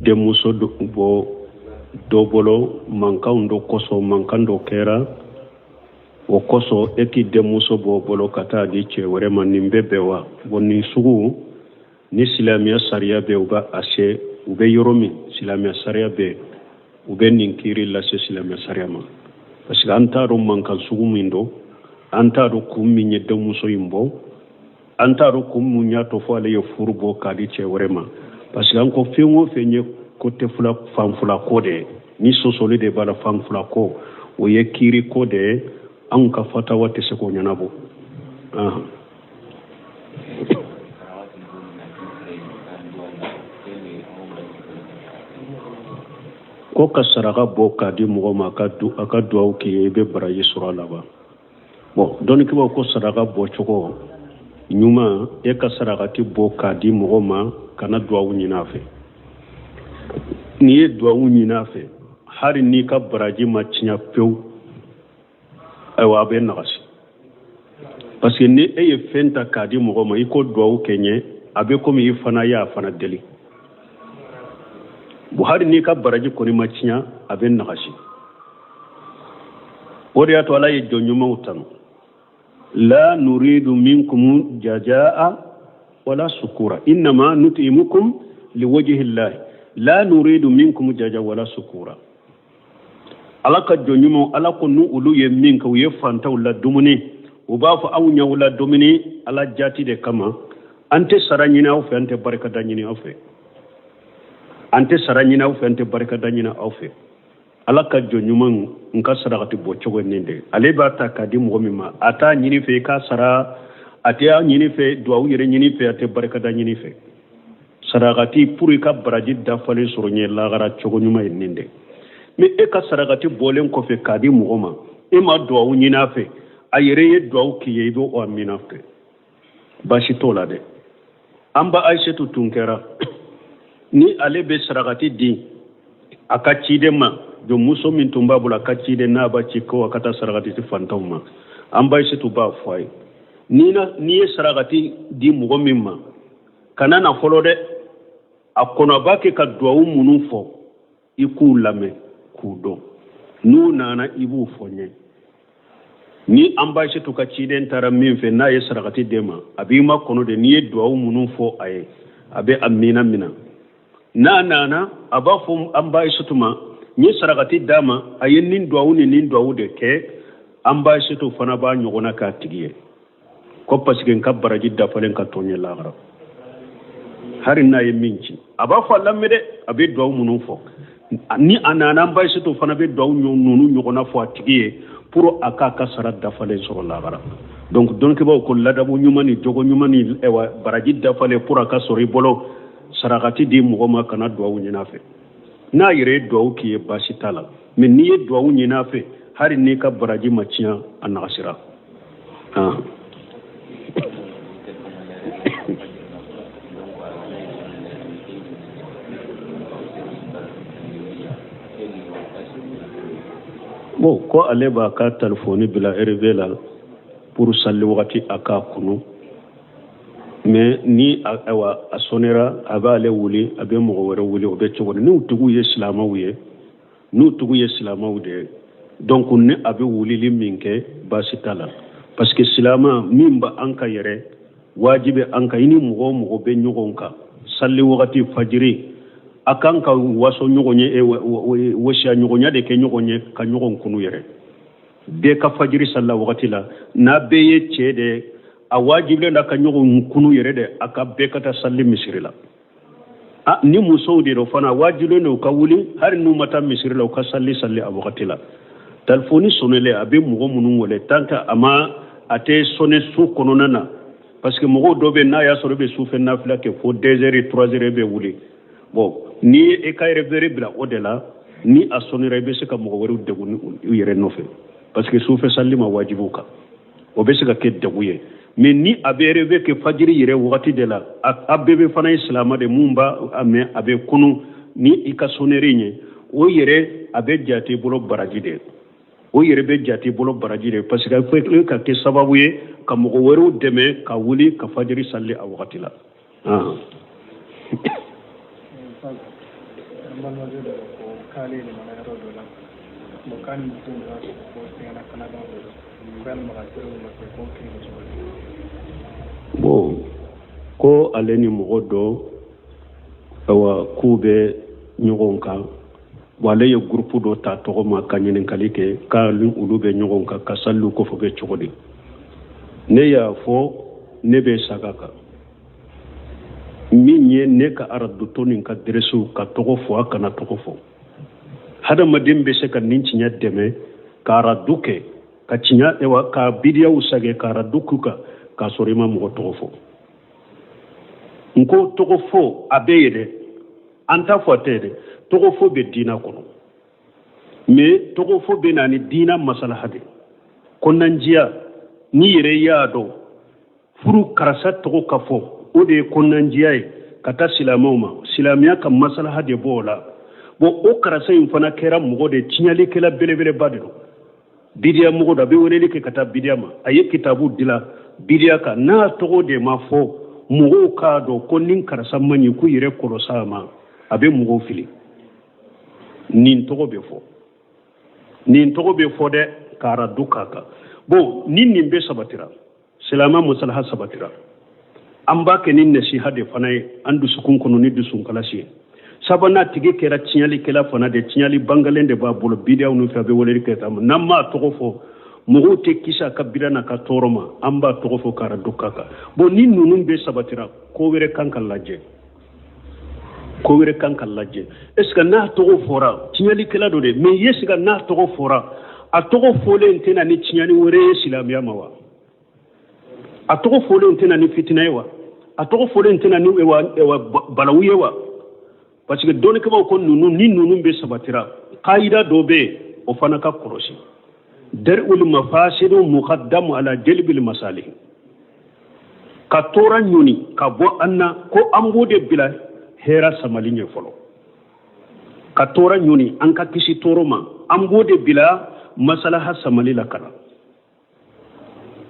Denmuso bɔ dɔ bolo mankan dɔ kosɔn, mankan dɔ kɛra o kosɔn, e k'i denmuso bɔ o bolo ka taa di cɛ wɛrɛ ma, nin bɛ bɛn wa? Bon, nin sugu ni silamɛya sariya bɛ, u b'a a se u bɛ yɔrɔ min silamɛya sariya bɛ, u bɛ nin kiiri lase silamɛya sariya ma, parce que an t'a dɔn mankan sugu min don, an t'a dɔn kun min ye denmuso in bɔ, an t'a dɔn kun mun y'a to fo ale ye furu bɔ k'a di cɛ wɛrɛ ma, parce que an ko fɛn o fɛn ye côté fila, fan fila ko de ye, ni sɔsɔli de b'a la, fan fila ko, o ye kiiri ko de ye. Anw ka fatawa tɛ se k'o ɲɛnabɔ. Ko ka saraka bɔ k'a di mɔgɔ ma, a ka duwawu k'i ye, i bɛ baraji sɔrɔ a la wa? Bon, dɔnnikɛbaw ko saraka bɔcogo ɲuman, e ka sarakati bɔ k'a di mɔgɔ ma, kana duwawu ɲini a fɛ. N'i ye duwawu ɲini a fɛ, hali n'i ka baraji ma tiɲɛ pewu, ayiwa, a bɛ nagasi, parce que ni e ye fɛn ta k'a di mɔgɔ ma, i ko duwawu kɛ n ye, a bɛ komi i fana y'a fana deli. Bon, hali n'i ka baraji kɔni ma tiɲɛ, a bɛ nagasi. O de y'a to Ala ye jɔn ɲumanw tanu: la nuridu minkum jazaa wala sukura innama nutimukum liwajhi llahi la nuridu minkum jazaa wala sukura. Ala ka jɔn ɲumanw, Ala ko n'u olu ye min kɛ, u ye fantanw la dumuni, u b'a fɔ anw y'aw la dumuni Ala jati de kama, an tɛ sara ɲini aw fɛ, an tɛ barikada ɲini aw fɛ, an tɛ sara ɲini aw fɛ, an tɛ barikada ɲini aw fɛ. Ala ka jɔn ɲuman n ka sarakati bɔ cogo nin de, ale b'a ta k'a di mɔgɔ min ma, a t'a ɲini fɛ i k'a sara, a tɛ a ɲini fɛ duwawu yɛrɛ ɲini fɛ, a tɛ barikada ɲini fɛ. Sarakati pour i ka baraji dafalen sɔrɔ ɲɛ lagara, cogo ɲuman ye nin de. Mais e ka sarakati bɔlen kɔfɛ k'a di mɔgɔ ma, e ma duwawu ɲini a fɛ, a yɛrɛ ye duwawu k'i ye, i b'o amina fɛ, baasi t'o la dɛ. An ba Ayisetu tun kɛra ni ale bɛ sarakati di a ka ciden ma, jɔnmuso min tun b'a bolo, a ka ciden n'a b'a ci ko a ka taa sarakati di fantanw ma, an ba Ayisetu b'a fɔ a ye: n'i ye sarakati di mɔgɔ min ma, kana na fɔlɔ dɛ, a kɔnɔ a b'a kɛ ka duwawu minnu fɔ, i k'u lamɛn k'u dɔn, n'u nana i b'u fɔ n ye. Ni an ba Ayisetu ka ciden taara min fɛ, n'a ye sarakati d'e ma, a b'i ma kɔnɔ de, n'i ye duwawu minnu fɔ a ye, a bɛ amina mina. N'a nana, a b'a fɔ an ba Ayisetu ma: n ye sarakati d'a ma, a ye nin duwawu ni nin duwawu de kɛ. An ba Ayisetu fana b'a ɲɔgɔnna k'a tigi ye, ko parce que n ka baraji dafalen ka to n ye lahara. Hali n'a ye min ci, a b'a fɔ a lamɛn dɛ, a bɛ duwawu minnu fɔ, ni a nana, an ba Ayisetu fana bɛ duwawu ninnu ɲɔgɔnna fɔ a tigi ye pour a k'a ka sara dafalen sɔrɔ lahara. Donc dɔnnikɛbaaw ko ladabu ɲuman ni jogo ɲuman ni ɛwa baraji dafalen pour a ka sɔrɔ i bolo, sarakati di mɔgɔ ma, kana duwawu ɲini a fɛ. N'a yɛrɛ ye duwawu k'i ye, baasi t'a la, mais n'i ye duwawu ɲini a fɛ, hali n'i ka baraji ma tiɲɛ, a nagasira. Bon, ko ale b'a ka telefɔni bila réveil la pour sali wagati a k'a kunu, mais ni ayiwa a sɔnera, a b'ale wuli, a bɛ mɔgɔ wɛrɛ wuli, o bɛ cogo di? N'u tigiw ye silamɛw ye, n'u tigiw ye silamɛw de ye, donc ni a bɛ wulili min kɛ, baasi t'a la, parce que silamɛ min bɛ an ka yɛrɛ wajibi an kan, i ni mɔgɔ o mɔgɔ bɛ ɲɔgɔn kan sali wagati fajiri, a kan ka waso ɲɔgɔn ye, wasiya ɲɔgɔnya de kɛ ɲɔgɔn ye ka ɲɔgɔn kunu yɛrɛ. Bɛɛ ka fajiri salila wagati la, n'a bɛɛ ye cɛ de ye, a wajibilen don a ka ɲɔgɔn kunu yɛrɛ de, a ka bɛɛ ka taa sali misiri la. A ni musow de don fana, wajibilen don u ka wuli, hali n'u ma taa misiri la, u ka sali sali a wagati la. Telefɔni sɔnɛlen, a bɛ mɔgɔ minnu wele, tant que a ma a tɛ sɔnɛ so kɔnɔna na, parce que mɔgɔw dɔ bɛ, n'a y'a sɔrɔ i bɛ sufɛ nafila kɛ fo 2 heures, 3 heures bɛ wuli. Bon, ni e ka réveil bila o de la, ni a sɔnira, i bɛ se ka mɔgɔ wɛrɛw degun u yɛrɛ nɔfɛ, parce que sufɛ sali ma wajibi u kan, o bɛ se ka kɛ degun ye. Mais ni a bɛ réveil kɛ fajiri yɛrɛ wagati de la, a bɛɛ bɛ fana ye silamɛ de mun b'a a mɛn, a bɛ kunu ni i ka sonnerie ye, o yɛrɛ a bɛ jate i bolo baraji de ye, o yɛrɛ bɛ jate i bolo baraji de, parce que e ka kɛ sababu ye ka mɔgɔ wɛrɛw dɛmɛ ka wuli ka fajiri sali a wagati la. An balimakɛ dɔ ko k'ale yɛlɛmana yɔrɔ dɔ la, bon, k'a ni muso min b'a sɔrɔ ko sɛgɛnna kalaban dɔ la, ko yalima ka sira o nɔfɛ ko kɛ cogo di? Bon, ko ale ni mɔgɔ dɔ, awa, k'u bɛ ɲɔgɔn kan. Bon, ale ye groupe dɔ ta tɔgɔ ma ka ɲininkali kɛ k'ale olu bɛ ɲɔgɔn kan ka saliw kɔfɛ bɛ cogo di. Ne y'a fɔ, ne bɛ saga kan min ye ne ka araduto nin ka dɛrɛsiw ka tɔgɔ fɔ, a kana tɔgɔ fɔ. Hadamaden bɛ se ka nin tiɲɛ dɛmɛ ka aradu kɛ ka tiɲɛ, wa ka bidiyaw sage ka aradu k'u kan k'a sɔrɔ i ma mɔgɔ tɔgɔ fɔ. N ko tɔgɔ fɔ a bɛ yen dɛ, an t'a fɔ a tɛ yen dɛ. Tɔgɔ fɔ bɛ diina kɔnɔ, mais tɔgɔ fɔ bɛ na ni diina masalaha de kɔnɔnandiya. N'i yɛrɛ y'a dɔn furu karisa tɔgɔ ka fɔ, o de ye kɔnɔnandiya ye ka taa silamɛw ma, silamɛya ka masalaha de b'o la. Bon, o karisa in fana kɛra mɔgɔ de tiɲɛlikɛla belebeleba de don, bidiya mɔgɔ don, a bɛ weleli kɛ ka taa bidiya ma, a ye kitabu dila bidiya kan. N'a tɔgɔ de ma fɔ, mɔgɔw k'a dɔn ko nin karisa man ɲi, k'u yɛrɛ kɔlɔsi a ma, a bɛ mɔgɔw fili. Nin tɔgɔ bɛ fɔ, nin tɔgɔ bɛ fɔ dɛ, ka aradu k'a kan. Bon, ni nin bɛɛ sabatira, silamɛ masalaha sabatira, an b'a kɛ ni nasiha de fana ye an dusukun kɔnɔ ni dusunkalasi ye. Sabanan, tigi kɛra tiɲɛlikɛla fana de, tiɲɛli bangalen de b'a bolo bidiyaw fɛ, a bɛ weleli kɛ ta ma. N'an m'a tɔgɔ fɔ, mɔgɔw tɛ kisi a ka bida n'a ka tɔɔrɔ ma. An b'a tɔgɔ fɔ k'a aradu k'a kan. Bon, ni ninnu bɛɛ sabatira, ko wɛrɛ kan ka lajɛ, ko wɛrɛ kan ka lajɛ. Est ce que n'a tɔgɔ fɔra, tiɲɛlikɛla don dɛ, mais est ce que n'a tɔgɔ fɔra, a tɔgɔ fɔlen tɛna ni tiɲɛni wɛrɛ ye silamɛya ma wa? A tɔgɔ fɔlen tɛna ni fitina ye wa? A tɔgɔ fɔlen tɛna ni balawu ye wa? Parce que dɔnnikɛbaw ko ninnu ni ninnu bɛ sabatira, kayida dɔ bɛ yen, o fana ka kɔlɔsi: dar'ul mafasidu muqaddamu ala jalbil masalih. Ka tɔɔrɔ ɲoni ka bɔ an na, ko an b'o de bila hɛrɛ samali ɲɛ fɔlɔ. Ka tɔɔrɔ ɲoni, an ka kisi tɔɔrɔ ma, an b'o de bila masalaha samali la ka na.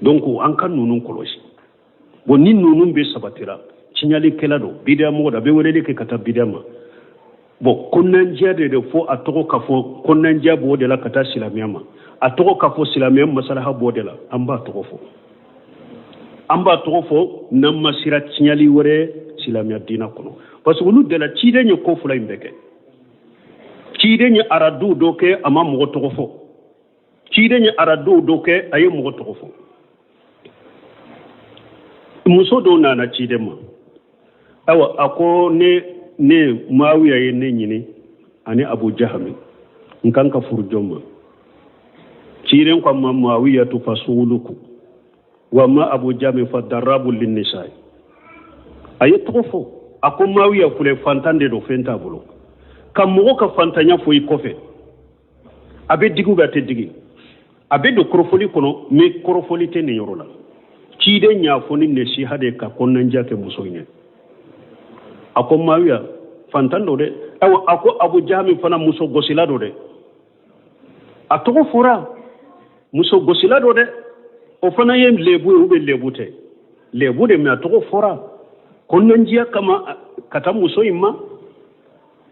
Donc an ka ninnu kɔlɔsi. Bon, ni ninnu bɛ sabatira, tiɲɛlikɛla don, bidiya mɔgɔ don, a bɛ weleli kɛ ka taa bidiya ma. Bon, kɔnɔnandiya de fɔ a tɔgɔ ka fɔ, kɔnɔnandiya b'o de la ka taa silamɛya ma. A tɔgɔ ka fɔ, silamɛya masalaha b'o de la, an b'a tɔgɔ fɔ, an b'a tɔgɔ fɔ n'an ma sira tiɲɛli wɛrɛ silamɛya diinɛ kɔnɔ. Parce que olu de la ciden ye ko fila in bɛɛ kɛ. Ciden ye aradu dɔ kɛ, a ma mɔgɔ tɔgɔ fɔ. Ciden ye aradu dɔ kɛ, a ye mɔgɔ tɔgɔ fɔ. Muso dɔw nana ciden ma, ayiwa, a ko ne Muawiya ye ne ɲini ani Abu Jahami, n kan ka furu jɔn ma? Ciden ko ma Muawiya tu fasuluku wa ma Abu Jahami fa darabu linnisa. A ye tɔgɔ fɔ, a ko Muawiya filɛ, fantan de don, fɛn t'a bolo. Ka mɔgɔ ka fantanya fɔ i kɔfɛ, a bɛ digi ou a tɛ digi? A bɛ don kɔrɔfɔli kɔnɔ, mais kɔrɔfɔli tɛ nin yɔrɔ la. Ciden y'a fɔ ni nasiha de ka kɔnɔnandiya kɛ muso in ye. A ko Muawiya fantan don dɛ, ayiwa, a ko Abu Jahami fana muso gosila don dɛ. A tɔgɔ fɔra, muso gosila don dɛ, o fana ye lebu ye ou bien lebu tɛ? Lebu de, mais a tɔgɔ fɔra kɔnɔnandiya kama ka taa muso in ma.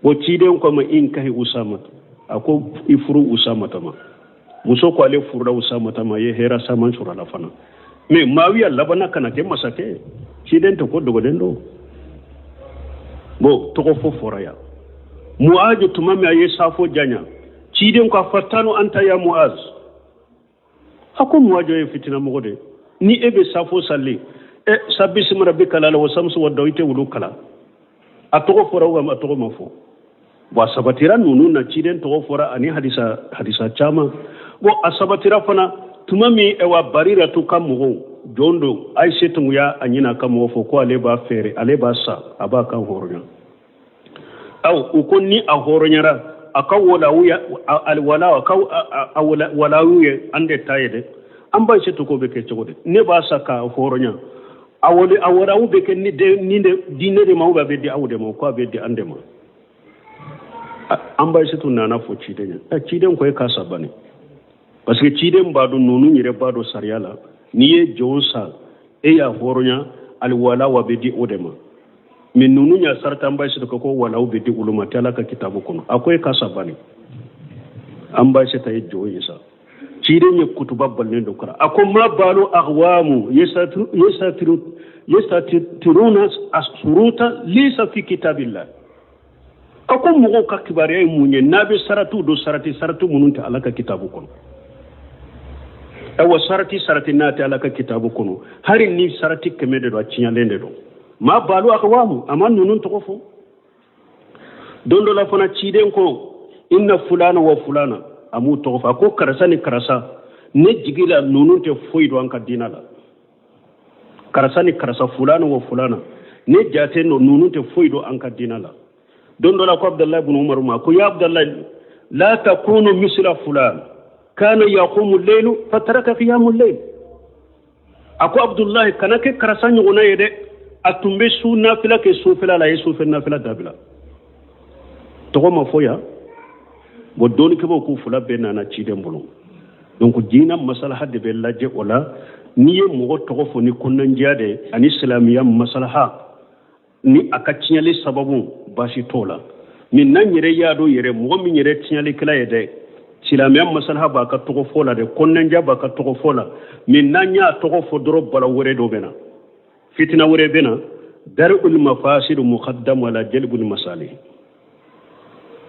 O ciden ko ma in kahi Usama, a ko i furu Usama ma. Muso ko ale furula Usama ma, a ye hɛrɛ saman sɔrɔ a la fana. Mais Muawiya labanna ka na kɛ masakɛ, ciden tɛ ko dogolen don. Bon, tɔgɔ fɔ fɔra yan. Muaz tuma min a ye safo janya, ciden ko a fatanu anta ya Muaz? A ko Muaz ye fitina mɔgɔ de, ni e bɛ safo sali e sabisima rabbika lala wa samsu wa daw, i tɛ wulu kala. A tɔgɔ fɔra ou a tɔgɔ ma fɔ? Bon, a sabatira ninnu na, ciden tɔgɔ fɔra ani hadisa caman. Bon, a sabatira fana tuma min ɛwa Barira to ka mɔgɔw jɔn don, Ayise tun y'a ɲini a ka mɔgɔ fɔ ko ale b'a feere, ale b'a sa, a b'a kan hɔrɔnya. Aw u ko ni a hɔrɔnyara, a ka walawu alwala, a ka walawu ye an de ta ye dɛ. An b'a se to ko bɛ kɛ cogo di? Ne b'a sa k'a hɔrɔnya, a walawu bɛ kɛ ni de di ne de ma ou a bɛ di aw de ma? Ko a bɛ di an de ma. An b'a se to nana fɔ ciden ye, ciden ko e k'a sabani, parce que ciden b'a dɔn, ninnu yɛrɛ b'a dɔn sariya la, n'i ye jɔn sa, e y'a hɔrɔnya, aliwala wa bɛ di o de ma. Mais ninnu y'a sarati an ba Ayisata ko walaw bɛ di olu ma tɛ Ala ka kitabu kɔnɔ. A ko e ka sabali, an ba Ayisata ye jɔn ye sa. Ciden ye kutuba balilen dɔ kalan, a ko ma balu aqwamu yastatiruna asuruta laysa fi kitabillah. A ko mɔgɔw ka kibaruya ye mun ye n'a bɛ saratiw don, sarati sarati minnu tɛ Ala ka kitabu kɔnɔ? Ayiwa, sarati sarati n'a tɛ Ala ka kitabu kɔnɔ, hali ni sarati 100 de don, a tiɲɛlen de don. Ma balu aqwamu, a ma ninnu tɔgɔ fɔ. Don dɔ la fana, ciden ko inna fulana wa fulana, a m'u tɔgɔ fɔ. A ko karisa ni karisa, ne jigi la ninnu tɛ foyi dɔn an ka diinɛ la. Karisa ni karisa, fulana wa fulana, ne jate no ninnu tɛ foyi dɔn an ka diinɛ la. Don dɔ la ko Abudulayi ibn Umaru ma ko ya Abudulayi, la takunu misla fulan kana yaqumu leylu fataraka qiyamu leyl. A ko Abudulayi, kana kɛ karisa ɲɔgɔnna ye dɛ, a tun bɛ su nafila kɛ sufɛla la, a ye sufɛ nafila dabila. Tɔgɔ ma fɔ yan. Bon, dɔnnikɛbaw k'u fila bɛɛ nana ciden bolo. Donc diinɛ masalaha de bɛ lajɛ o la. N'i ye mɔgɔ tɔgɔ fɔ ni kɔnɔnajɛya de ani silamɛya masalaha ni a ka tiɲɛli sababu, baasi t'o la. Mais n'an yɛrɛ y'a dɔn yɛrɛ mɔgɔ min yɛrɛ tiɲɛlikɛla ye dɛ, silamɛya masalaha b'a ka tɔgɔ fɔ la dɛ, kɔnɔnajɛya b'a ka tɔgɔ fɔ la, mais n'an y'a tɔgɔ fɔ dɔrɔn, bala wɛrɛ dɔ bɛ na, fitina wɛrɛ bɛ na. Dar'ul mafasid muqaddam ala jalbul masalih.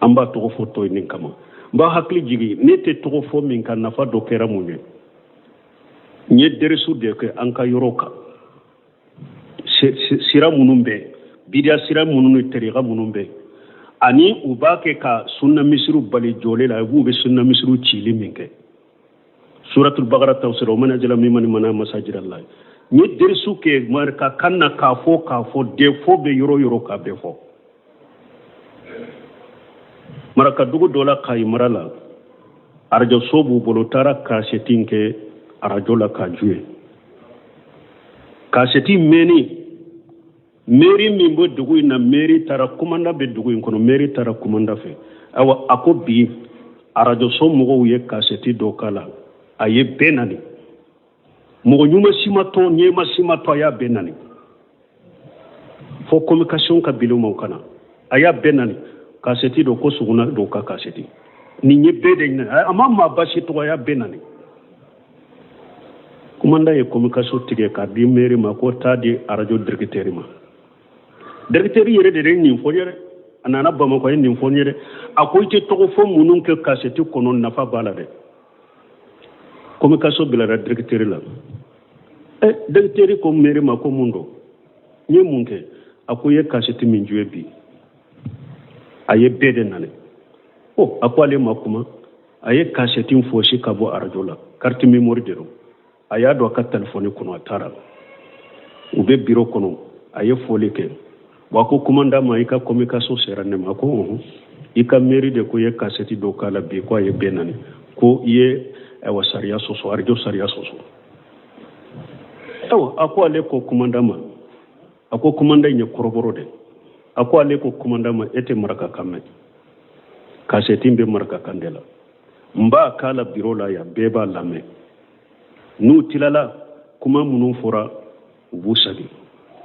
An b'a tɔgɔ fɔ tɔ nin kama. N b'a hakili jigin, ne tɛ tɔgɔ fɔ min ka nafa dɔ kɛra mun ye, n ye derisu de kɛ an ka yɔrɔ kan, sira minnu bɛ bidiya, sira minnu ni tariqa minnu bɛ, ani u b'a kɛ ka sunna misiriw bali jɔlen la, b'u bɛ sunna misiriw cili min kɛ. Suratul Bakara tafsir o mana jala min mani mana masajid Allah. N ye derisu kɛ maraka kan na k'a fɔ, k'a fɔ défaut bɛ yɔrɔ yɔrɔ k'a bɛɛ fɔ. Marakadugu dɔ la, Kayi mara la, arajoso b'u bolo, taara kasɛti kɛ arajo la k'a jouer. Kasɛti mɛnni, mairie min bɛ dugu in na, mairie taara, commandant bɛ dugu in kɔnɔ, mairie taara commandant fɛ. Ayiwa, a ko bi arajoso mɔgɔw ye kasɛti dɔ k'a la, a ye bɛɛ nani, mɔgɔ ɲuman si ma to, ɲɛma si ma to, a y'a bɛɛ nani fo communication ka bilo ma o kana, a y'a bɛɛ nani. Kasɛti dɔ ko suguna dɔ ka kasɛti nin ye bɛɛ de ɲini, a ma maa basi tɔgɔ, a y'a bɛɛ nani. Commandant ye communication tigɛ k'a di mairie ma ko taa di arajo directeur ma. Directeur yɛrɛ de ye nin fɔ n ye dɛ, a nana Bamakɔ, a ye nin fɔ n ye dɛ. A ko i tɛ tɔgɔ fɔ minnu kɛ kasɛti kɔnɔ, nafa b'a la dɛ. Communication bilara directeur la. Ɛ, directeur ko mairie ma ko mun don, n ye mun kɛ? A ko i ye kasɛti min jouer bi, a ye bɛɛ de nani. O a ko ale ma kuma, a ye kasɛti fosi ka bɔ arajo la, carte mémoire de don, a y'a don a ka telefɔni kɔnɔ, a taara u bɛ biro kɔnɔ, a ye foli kɛ. Wa ko commandant ma, i ka communication sera ne ma. A ko ɔhɔn, i ka mairie de ko i ye kasɛti dɔ k'a la bi, ko a ye bɛɛ nani, ko i ye ayiwa sariya sɔsɔ, arajo sariya sɔsɔ. Ayiwa, a ko ale ko commandant ma, a ko commandant in ye kɔrɔbɔrɔ de, a ko ale ko commandant ma, e tɛ marakakan mɛn, kasɛti bɛ marakakan de la, n b'a k'a la biro la yan, bɛɛ b'a lamɛn. N'u tilala kuma minnu fɔra, u b'u sagi,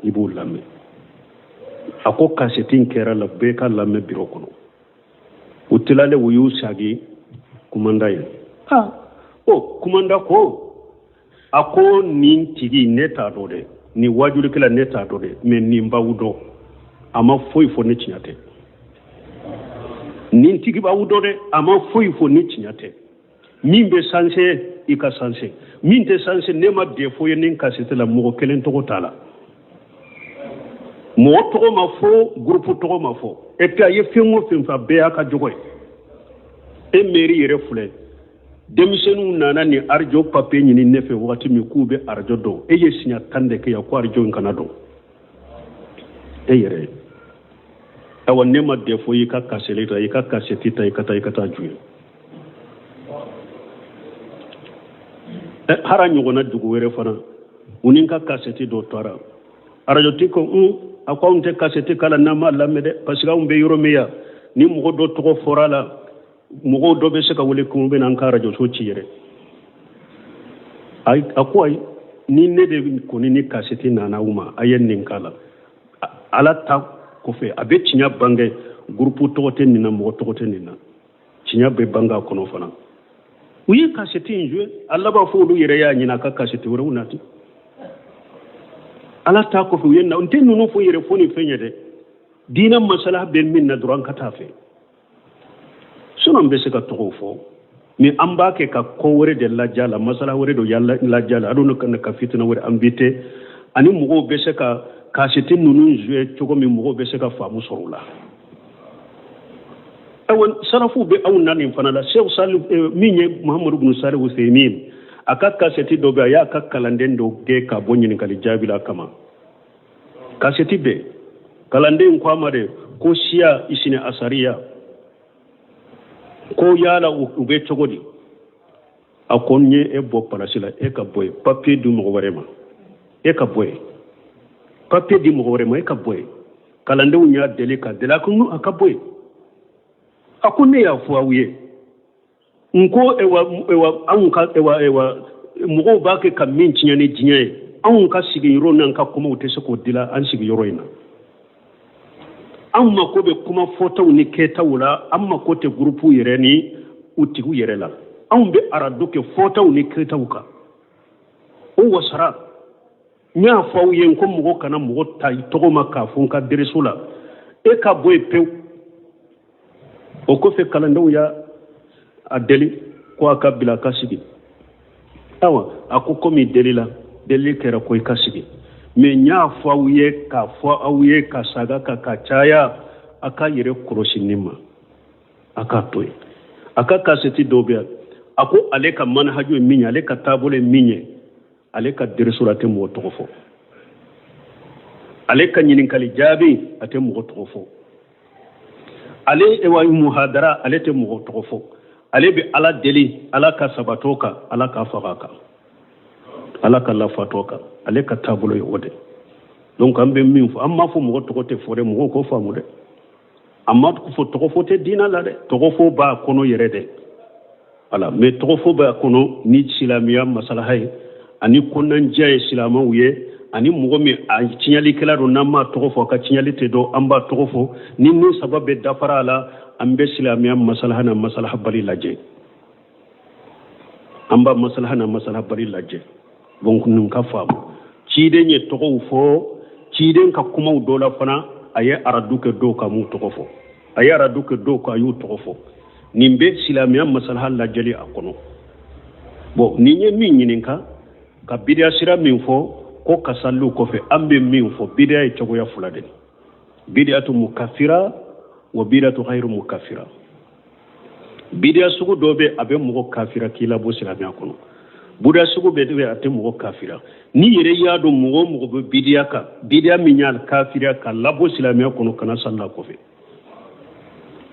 i b'u lamɛn. A ko kasɛti in kɛra la, bɛɛ ka lamɛn biro kɔnɔ. U tilalen, u y'u sagi commandant ye. Ah, o commandant ko, a ko nin tigi ne t'a dɔn dɛ, nin wajulikɛla ne t'a dɔn dɛ, mais nin b'aw dɔn, a ma foyi fɔ ni tiɲɛ tɛ. Nin tigi b'aw dɔn dɛ, a ma foyi fɔ ni tiɲɛ tɛ. Min bɛ sanse, i ka sanse, min tɛ sanse, ne ma défaut ye ni kasɛti la, mɔgɔ kelen tɔgɔ t'a la, mɔgɔ tɔgɔ ma fɔ, groupe tɔgɔ ma fɔ. Et puis a ye fɛn o fɛn fɔ, a bɛɛ y'a ka jogo ye. E mairie yɛrɛ filɛ, denmisɛnninw nana ni arajo papier ɲini ne fɛ wagati min k'u bɛ arajo dɔn, e ye siɲɛ 10 de kɛ yan ko arajo in kana dɔn e yɛrɛ ye. Ayiwa, ne ma défaut i ka kasɛti ta, i ka kasɛti ta, i ka taa, i ka taa jouer. Hara ɲɔgɔnna dugu wɛrɛ fana, u ni n ka kasɛti dɔ taara arajotigi ko un, a ko anw tɛ kasɛti k'a la n'an m'a lamɛn dɛ, parce que anw bɛ yɔrɔ min yan, ni mɔgɔ dɔ tɔgɔ fɔra a la, mɔgɔw dɔ bɛ se ka wele k'u bɛna an ka arajoso ci yɛrɛ. Ayi, a ko ayi, ni ne de kɔni ni kasɛti nana u ma, a ye nin k'a la. Ala ta kɔfɛ a bɛ tiɲɛ bange. Gurupu tɔgɔ tɛ nin na, mɔgɔ tɔgɔ tɛ nin na, tiɲɛ bɛ bange a kɔnɔ fana. U ye kasɛti in joué, a laban fo olu yɛrɛ y'a ɲini a ka kasɛti wɛrɛw nati. Ala ta kɔfɛ u ye na n tɛ ninnu fɔ yɛrɛ fo ni fɛn ye dɛ. Diinɛ masala bɛ min na dɔrɔn, an ka taa fɛ. Sinon n bɛ se ka tɔgɔw fɔ, mais an b'a kɛ ka ko wɛrɛ de lajɛ a la, masala wɛrɛ dɔ lajɛ a la, hali kana ka fitina wɛrɛ invité, ani mɔgɔw bɛ se ka kasɛti ninnu joué cogo min, mɔgɔw bɛ se ka faamu sɔrɔ o la. Ayiwa, sarafuw bɛ anw na nin fana la. Seku Sali min ye Muhamadu bin Sali Useymin, a ka kasɛti dɔ bɛ, a y'a ka kalanden dɔ gɛn ka bɔ ɲininkali jaabi la kama. Kasɛti bɛ kalanden ko a ma de ko siya isini asariya, ko yala u bɛ cogo di? A ko n ye e bɔ palasi la, e ka bɔ yen, papiye di mɔgɔ wɛrɛ ma, e ka bɔ yen, papiye di mɔgɔ wɛrɛ ma, e ka bɔ yen. Kalandenw y'a deli ka deli, a ko a ka bɔ yen. A ko ne y'a fɔ aw ye, n ko ewa ewa anw ka ewa ewa mɔgɔw b'a kɛ ka min tiɲɛ ni diɲɛ ye, anw ka sigiyɔrɔ n'an ka kumaw tɛ se k'o dila an sigiyɔrɔ in na. An mako bɛ kuma fɔtaw ni kɛtaw la, an mako tɛ gurupu yɛrɛ ni u tigiw yɛrɛ la. Anw bɛ aradu kɛ fɔtaw ni kɛtaw kan, o wasara. N y'a fɔ aw ye n ko mɔgɔ kana mɔgɔ ta i tɔgɔ ma k'a fɔ n ka dereso la, e ka bɔ yen pewu. O kɔfɛ kalandenw y'a a deli ko a ka bila a ka sigi. Awa, a ko komi delila, delili kɛra ko i ka sigi, mais n y'a fɔ aw ye k'a fɔ aw ye ka saga ka ka caya, a ka yɛrɛ kɔlɔsi nin ma, a k'a to yen. A ka kasɛti dɔw bɛ yan, a ko ale ka manahaju ye min ye, ale ka taabolo ye min ye, ale ka dereso la a tɛ mɔgɔ tɔgɔ fɔ, ale ka ɲininkali jaabi a tɛ mɔgɔ tɔgɔ fɔ, ale ewa muhadara ale tɛ mɔgɔ tɔgɔ fɔ, ale bɛ ala deli ala ka sabatɔ kan, ala ka faga kan, ala ka lafatɔ kan, ale ka taabolo ye o de. Donc an bɛ min fɔ, an m'a fɔ mɔgɔ tɔgɔ tɛ fɔ dɛ, mɔgɔw k'o faamu dɛ. An m'a fɔ tɔgɔ fɔ tɛ diinɛ la dɛ, tɔgɔ fɔ b'a kɔnɔ yɛrɛ dɛ, wala, mais tɔgɔ fɔ b'a kɔnɔ ni silamɛya masalaha ye, ani kɔnɔnajɛ ye silamɛw ye, ani mɔgɔ min a tiɲɛlikɛla don, n'an m'a tɔgɔ fɔ a ka tiɲɛli tɛ dɔn, an b'a tɔgɔ fɔ ni nin saba bɛɛ dafara a la. An bɛ silamɛya masalaha n'a masalaha bali lajɛ, an b'a masalaha n'a masalaha bali lajɛ. Donc nin ka faamu, ciden ye tɔgɔw fɔ, ciden ka kumaw dɔ la fana a ye aradu kɛ dɔw kan, m'u tɔgɔ fɔ, a ye aradu kɛ dɔw kan, a y'u tɔgɔ fɔ. Nin bɛ silamɛya masalaha lajɛli a kɔnɔ. Bon, nin ye min ɲininka ka bidiya sira min fɔ ko ka saliw kɔfɛ, an bɛ min fɔ, bidiya ye cogoya fila de ye: bidiyatu mukafira wa bidiyatu ghayru mukafira. Bidiya sugu dɔ bɛ, a bɛ mɔgɔ kafira k'i labɔ silamɛya kɔnɔ. Bidiya sugu bɛ bɛ, a tɛ mɔgɔ kafira. N'i yɛrɛ y'a dɔn mɔgɔ o mɔgɔ bɛ bidiya kan, bidiya min y'a kafira ka labɔ silamɛya kɔnɔ, kana sali a kɔfɛ.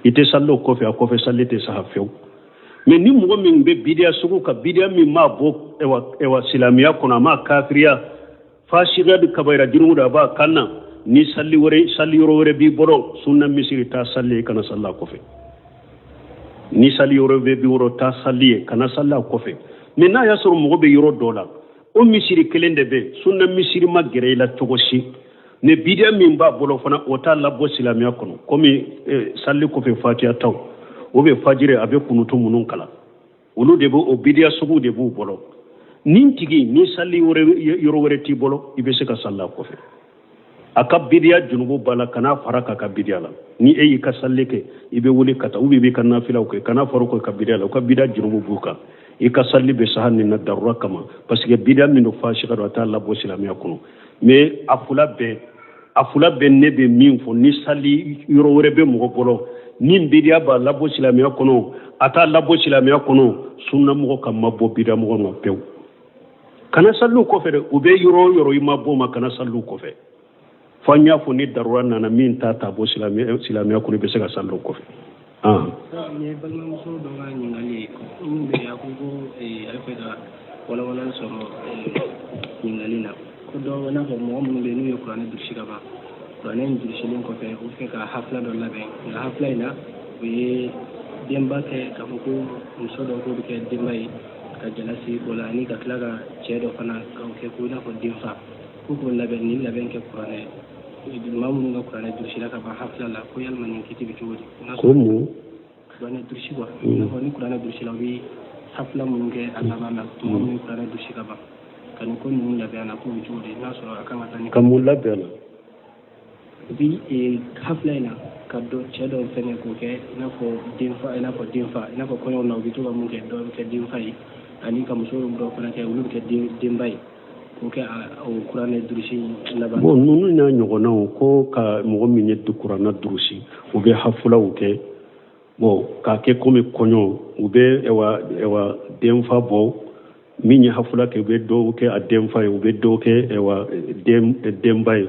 I tɛ sali o kɔfɛ, a kɔfɛ sali tɛ saha fewu. Mais ni mɔgɔ min bɛ bidiya sugu kan, bidiya min m'a bɔ ewa silamɛya kɔnɔ, a m'a kafiriya, fasiya di kabayira jurumu da a b'a kan na, ni sali wɛrɛ, sali yɔrɔ wɛrɛ b'i bolo, sunna misiri, taa sali ye, kana sali a kɔfɛ. Ni sali yɔrɔ bɛ b'i bolo, taa sali ye, kana sali a kɔfɛ. Mais n'a y'a sɔrɔ mɔgɔ bɛ yɔrɔ dɔ la, o misiri kelen de bɛ, sunna misiri ma gɛrɛ i la cogo si, mais bidiya min b'a bolo fana, o t'a labɔ silamɛya kɔnɔ, komi sali kɔfɛ fatiya taw, o bɛ fajiri a bɛ kunutu minnu kalan, olu de bɛ o bidiya sugu de b'u bolo. Nin tigi, ni sali yɔrɔ wɛrɛ t'i bolo, i bɛ se ka sali a kɔfɛ. A ka bidiya junubu b'a la, kana fara k'a ka bidiya la. Ni e y'i ka sali kɛ, i bɛ wuli ka taa, ou bien i b'i ka nafilaw kɛ, kana fara k'a ka bidiya la. U ka bidiya junubu b'u kan, i ka sali bɛ saha nin na darura kama, parce que bidiya min don, fasika don, a t'a labɔ silamɛya kɔnɔ. Mais a fila bɛɛ, ne bɛ min fɔ, ni sali yɔrɔ wɛrɛ bɛ mɔgɔ bolo, ni bidiya b'a labɔ silamɛya kɔnɔ, a t'a labɔ silamɛya kɔnɔ, sunna mɔgɔ ka mabɔ bidiya mɔgɔ ma pewu. Kana saliw kɔfɛ dɛ, u bɛ yɔrɔ o yɔrɔ, i ma bɔ ma, kana saliw kɔfɛ. Fo an y'a fɔ ni darura nana min t'a ta bɔ silamɛya kɔnɔ, i bɛ se ka saliw kɔfɛ. Nin ye balimamuso dɔ ka ɲininkali ye min bɛ yen, a ko ko ale fɛ ka walawalali sɔrɔ ɲininkali na, ko dɔ i n'a fɔ mɔgɔ minnu bɛ yen n'u ye kuranɛ durusi ka ban, kuranɛ in durusilen kɔfɛ, u bɛ fɛ ka hafila dɔ labɛn, nka hafila in na, u ye denba kɛ k'a fɔ ko muso dɔ k'o bɛ kɛ denba ye ka jala sigi o la, ani ka tila ka cɛ dɔ fana k'o kɛ ko i n'a fɔ denfa, ko k'o labɛn, nin labɛn kɛ kuranɛ Maa minnu ka kuranɛ durusila ka ban hafila la, ko yalima nin kiti bɛ cogo di? Ko mun? Kuranɛ durusi quoi, i n'a fɔ ni kuranɛ durusila, u bɛ hafila minnu kɛ a laban na, maa minnu ye kuranɛ durusi ka ban, ka nin ko ninnu labɛn a la, k'o bɛ cogo di n'a sɔrɔ a kan ka taa ni Ka mun labɛn a la? U bɛ hafila in na ka dɔ cɛ dɔ fɛngɛ k'o kɛ i n'a fɔ denfa, i n'a fɔ denfa, i n'a fɔ kɔɲɔw na, u bɛ to ka mun kɛ, dɔ bɛ kɛ denfa ye, ani ka muso dɔw fana kɛ, olu bɛ kɛ denba ye, k'o kɛ o kuranɛ durusi laban. Bon, ninnu n'a ɲɔgɔnnaw, ko ka mɔgɔ min ye kuranɛ durusi, u bɛ hafulaw kɛ, bon, k'a kɛ komi kɔɲɔ, u bɛ ɛwa denfa bɔ, min ye hafula kɛ, u bɛ dɔw kɛ a denfa ye, u bɛ dɔw kɛ ɛwa denba ye.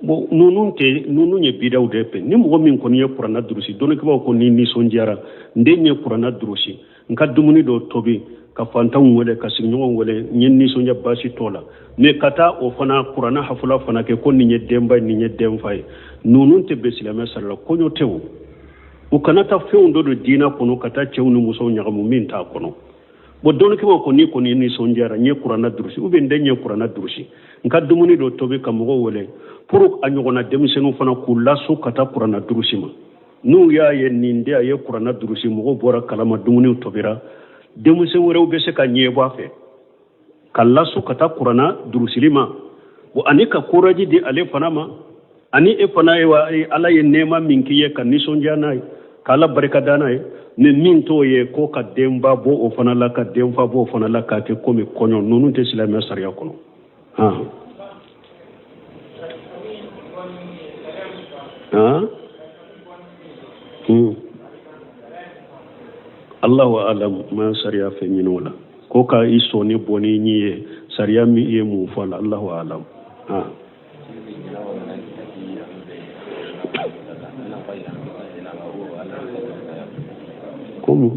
Bon, ninnu tɛ, ninnu ye bidaw de pe. Ni mɔgɔ min kɔni ye kuranɛ durusi, dɔnnikɛbaaw ko ni nisɔndiyara, n den ye kuranɛ durusi, n ka dumuni dɔ tobi ka fantanw wele, ka sigiɲɔgɔnw wele, n ye nisɔndiya, baasi t'o la. Mais ka taa o fana kuranɛ hafula fana kɛ ko nin ye denba ye, nin ye denfa ye, ninnu tɛ bɛn silamɛ sariya la. Kɔɲɔ tɛ o. U kana taa fɛnw dɔ don diinɛ kɔnɔ ka taa cɛw ni musow ɲagamu min t'a kɔnɔ. Bon, dɔnnikɛbaaw ko ni kɔni nisɔndiyara, n ye kuranɛ durusi, ou bien n den ye kuranɛ durusi, n ka dumuni dɔ tobi ka mɔgɔw wele pour a ɲɔgɔnna denmisɛnninw fana k'u laso ka taa kuranɛ durusi ma. N'u y'a ye nin den a ye kuranɛ durusi, mɔgɔw bɔra kalama, dumuniw tobira, denmisɛn wɛrɛw bɛ se ka ɲɛ bɔ a fɛ ka laso ka taa kuranɛ durusili ma. Bon, ani ka courage di ale fana ma, ani e fana ye wa Ala ye nɛɛma min k'i ye ka nisɔndiya n'a ye, k'Ala barika da n'a ye. Ni min t'o ye, ko ka denba bɔ o fana la, ka denfa bɔ o fana la, k'a kɛ komi kɔɲɔ, ninnu tɛ silamɛya sariya kɔnɔ. Han han Allahu alam, ma sariya fɛn ɲini o la, ko ka i sɔnni bɔ ni ɲi ye, sariya min ye mun fɔ a la, Allahu alam. Han komu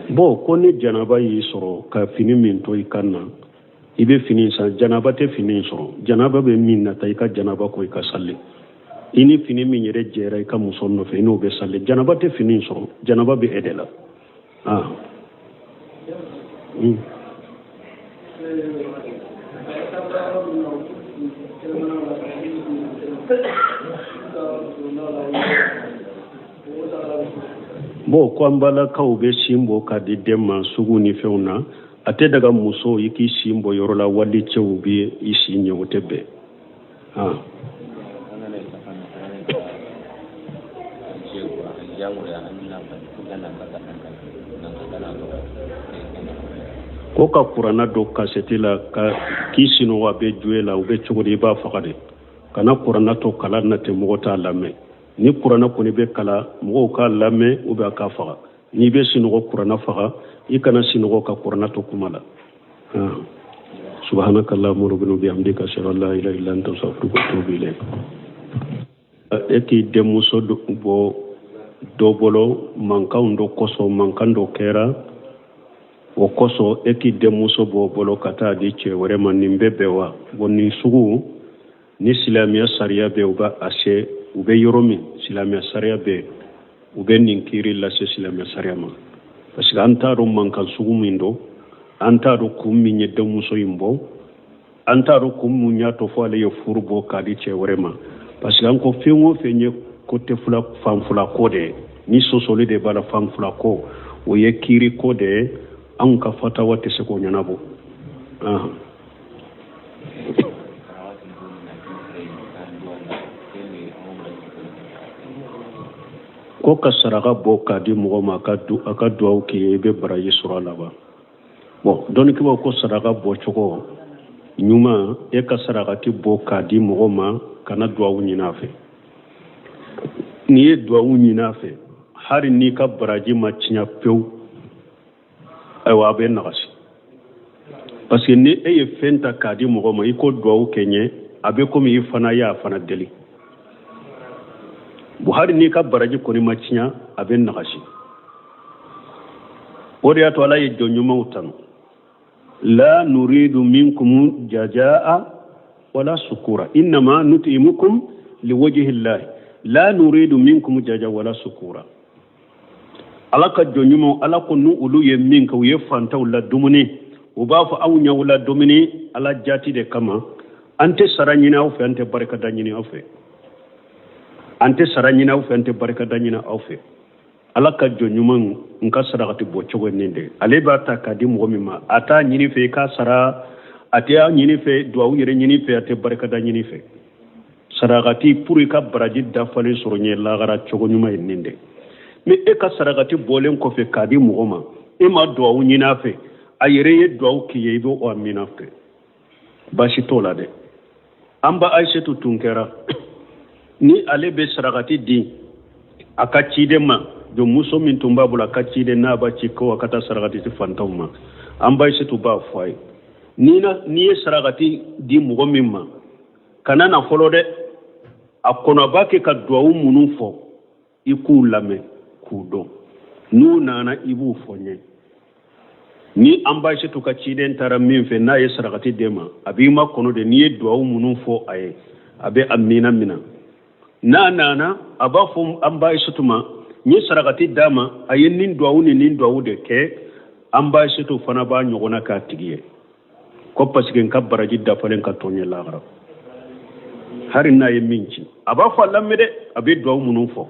bon, ko ni janaba y'i sɔrɔ ka fini min to i kan na, i bɛ fini san. Janaba tɛ fini sɔrɔ, janaba bɛ min na, taa i ka janaba ko i ka sali. I ni fini min yɛrɛ jɛra i ka muso nɔfɛ, i n'o bɛ sali. Janaba tɛ fini sɔrɔ, janaba bɛ e de la. Ah bon, ko an balakaw bɛ sin bɔ k'a di den ma sugu ni fɛnw na, a tɛ daga muso i k'i sin bɔ yɔrɔ la wali cɛw bɛ i sin ɲɛ, o tɛ bɛn. Ah ko ka kuranna don kasɛti la ka k'i sinɔgɔ, a bɛ jouer la, u bɛ cogo di, i b'a faga de. Kana kuranna to kalan na ten, mɔgɔ t'a lamɛn. Ni kuranna kɔni bɛ kalan, mɔgɔw k'a lamɛn ou bien a k'a faga. N'i bɛ sinɔgɔ, kuranna faga, i kana sinɔgɔ ka kuranna to kuma la. Subhanaka allahumma rabbana bihamdika, ashhadu an la ilaha illa anta, astaghfiruka wa atubu ilayk. E k'i denmuso bɔ dɔ bolo mankan dɔ kosɔn, mankan dɔ kɛra o kosɔn, e k'i denmuso bɔ bolo ka taa di cɛ wɛrɛ ma, nin bɛ bɛn wa? Bon, nin sugu ni silamɛya sariya bɛ, u b'a a se u bɛ yɔrɔ min silamɛya sariya bɛ, u bɛ nin kiiri lase silamɛya sariya ma, parce que an t'a dɔn mankan sugu min don, an t'a dɔn kun min ye denmuso in bɔ, an t'a dɔn kun mun y'a to fo ale ye furu bɔ k'a di cɛ wɛrɛ ma. Parce que an ko fɛn o fɛn ye ko tɛ fila fan fila ko de ye, ni sɔsɔli de b'a la, fan fila ko, o ye kiiri ko de ye, anw ka fatawa tɛ se k'o ɲɛnabɔ. Ko ka saraka bɔ k'a di mɔgɔ ma, a ka duwawu k'i ye, i bɛ baraji sɔrɔ a la wa? Bon, dɔnnikɛbaaw ko saraka bɔcogo ɲuman, e ka sarakati bɔ k'a di mɔgɔ ma, kana duwawu ɲini a fɛ. N'i ye duwawu ɲini a fɛ, hali n'i ka baraji ma tiɲɛ pewu, ayiwa, a bɛ nagasi. Parce que ni e ye fɛn ta k'a di mɔgɔ ma, i ko duwawu kɛ ɲɛ, a bɛ komi i fana y'a fana deli. Bon, hali n'i ka baraji kɔni ma tiɲɛ, a bɛ nagasi. O de y'a to Ala ye jɔn ɲumanw tanu: la nuridu minkum jazaa wala sukura innama nutimukum liwajhi llahi la nuridu minkum jaza wala sukura. Ala ka jɔn ɲumanw, Ala ko ni olu ye min kɛ, u ye fantanw ladumuni, u b'a fɔ anw y'aw ladumuni Ala jati de kama, an tɛ sara ɲini aw fɛ, an tɛ barikada ɲini aw fɛ, an tɛ sara ɲini aw fɛ, an tɛ barikada ɲini aw fɛ. Ala ka jɔn ɲuman n ka sarakati bɔ cogo nin de, ale b'a ta k'a di mɔgɔ min ma, a t'a ɲini fɛ i k'a sara, a tɛ a ɲini fɛ duwawu yɛrɛ ɲini fɛ, a tɛ barikada ɲini fɛ. Sarakati pour i ka baraji dafalen sɔrɔ ɲɛ lagara cogo ɲuman ye nin de. Mais e ka sarakati bɔlen kɔfɛ k'a di mɔgɔ ma, e ma duwawu ɲini a fɛ, a yɛrɛ ye duwawu k'i ye, i bɛ o amina kɛ, baasi t'o la dɛ. An ba Ayisetu tun kɛra ni ale bɛ sarakati di a ka ciden ma, jɔnmuso min tun b'a bolo, a ka ciden n'a b'a ci ko a ka taa sarakati di fantanw ma, an ba Ayisetu b'a fɔ a ye, n'i ye sarakati di mɔgɔ min ma, kana na fɔlɔ dɛ, a kɔnɔ a b'a kɛ ka duwawu minnu fɔ, i k'u lamɛn k'u dɔn, n'u nana i b'u fɔ n ye. Ni an ba Ayisetu ka ciden taara min fɛ, n'a ye sarakati d'e ma, a b'i makɔnɔ de, n'i ye duwawu minnu fɔ a ye, a bɛ amina mina. N'a nana, a b'a fɔ an ba Ayisetu ma, n ye sarakati d'a ma, a ye nin duwawu ni nin duwawu de kɛ. An ba Ayisetu fana b'a ɲɔgɔnna k'a tigi ye, ko parce que n ka baraji dafalen ka to n ye lahara. Hari n'a ye min ci, a b'a fɔ a lamɛn dɛ, a bɛ duwawu minnu fɔ,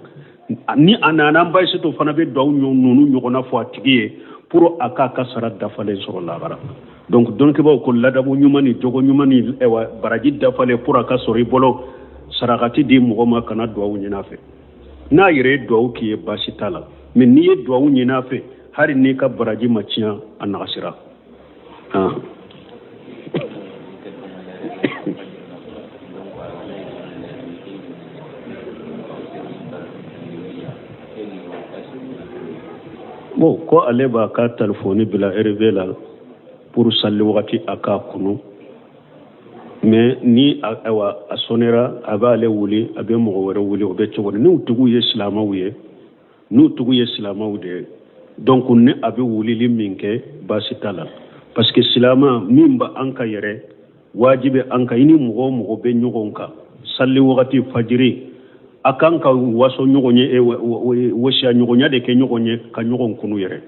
ni a nana, an ba Ayisetu fana bɛ duwawu ninnu ɲɔgɔnna fɔ a tigi ye pour a k'a ka sara dafalen sɔrɔ lahara. Donc dɔnnikɛbaaw ko ladabu ɲuman ni jogo ɲuman ni ɛwa baraji dafalen pour a ka sɔrɔ i bolo, sarakati di mɔgɔ ma, kana duwawu ɲini a fɛ. N'a yɛrɛ ye duwawu k'i ye, baasi t'a la, mais n'i ye duwawu ɲini a fɛ, hali n'i ka baraji ma tiɲɛ, a nagasira. Bon, ko ale b'a ka telefɔni bila réveil la pour sali wagati a k'a kunu, mais ni ayiwa a sɔnnera, a b'ale wuli, a bɛ mɔgɔ wɛrɛ wuli, o bɛ cogo di? N'u tigiw ye silamɛw ye, n'u tigiw ye silamɛw de ye, donc ni a bɛ wulili min kɛ, baasi t'a la, parce que silamɛ min bɛ an ka yɛrɛ wajibi an kan, i ni mɔgɔ o mɔgɔ bɛ ɲɔgɔn kan sali wagati fajiri, a kan ka waso ɲɔgɔn ye, wasiya ɲɔgɔnya de kɛ ɲɔgɔn ye ka ɲɔgɔn kunu yɛrɛ.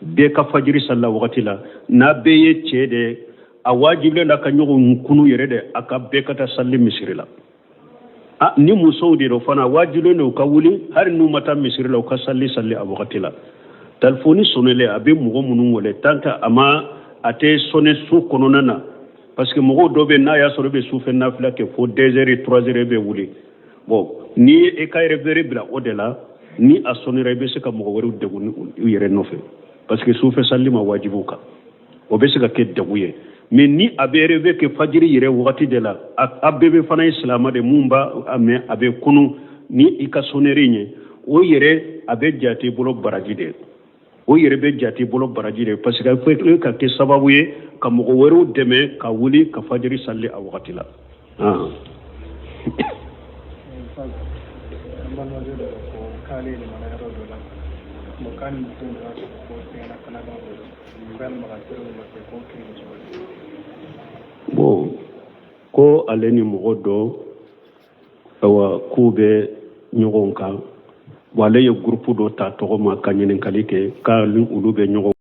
Bɛɛ ka fajiri salila wagati la, n'a bɛɛ ye cɛ de ye, a wajibilen da ka ɲɔgɔn kunu yɛrɛ de, a ka bɛɛ ka taa sali misiri la. A ni musow de don fana, wajibilen don u ka wuli, hali n'u ma taa misiri la, u ka sali sali a wagati la. Telefɔni sɔnɛlen, a bɛ mɔgɔ minnu wele, tant que a ma a tɛ sɔnɛ so kɔnɔna na, parce que mɔgɔw dɔ bɛ, n'a y'a sɔrɔ i bɛ sufɛ nafila kɛ fo 2 heures 3 heures bɛ wuli. Bon, ni e ka réveil bila o de la, ni a sɔnira, i bɛ se ka mɔgɔ wɛrɛw degun u yɛrɛ nɔfɛ, parce que sufɛ sali ma wajibi u kan, o bɛ se ka kɛ degun ye. Mais ni a bɛ réveil kɛ fajiri yɛrɛ wagati de la, a bɛɛ bɛ fana ye silamɛ de mun b'a a mɛn, a bɛ kunu ni i ka sonnerie ye, o yɛrɛ a bɛ jate i bolo baraji de ye, o yɛrɛ bɛ jate i bolo baraji de ye, parce que a bɛ ka kɛ sababu ye ka mɔgɔ wɛrɛw dɛmɛ ka wuli ka fajiri sali a wagati la. Bon, ko ale ni mɔgɔ dɔ, awa, k'u bɛ ɲɔgɔn kan, bon, ale ye groupe dɔ ta tɔgɔ ma ka ɲininkali kɛ k'ale olu bɛ ɲɔgɔn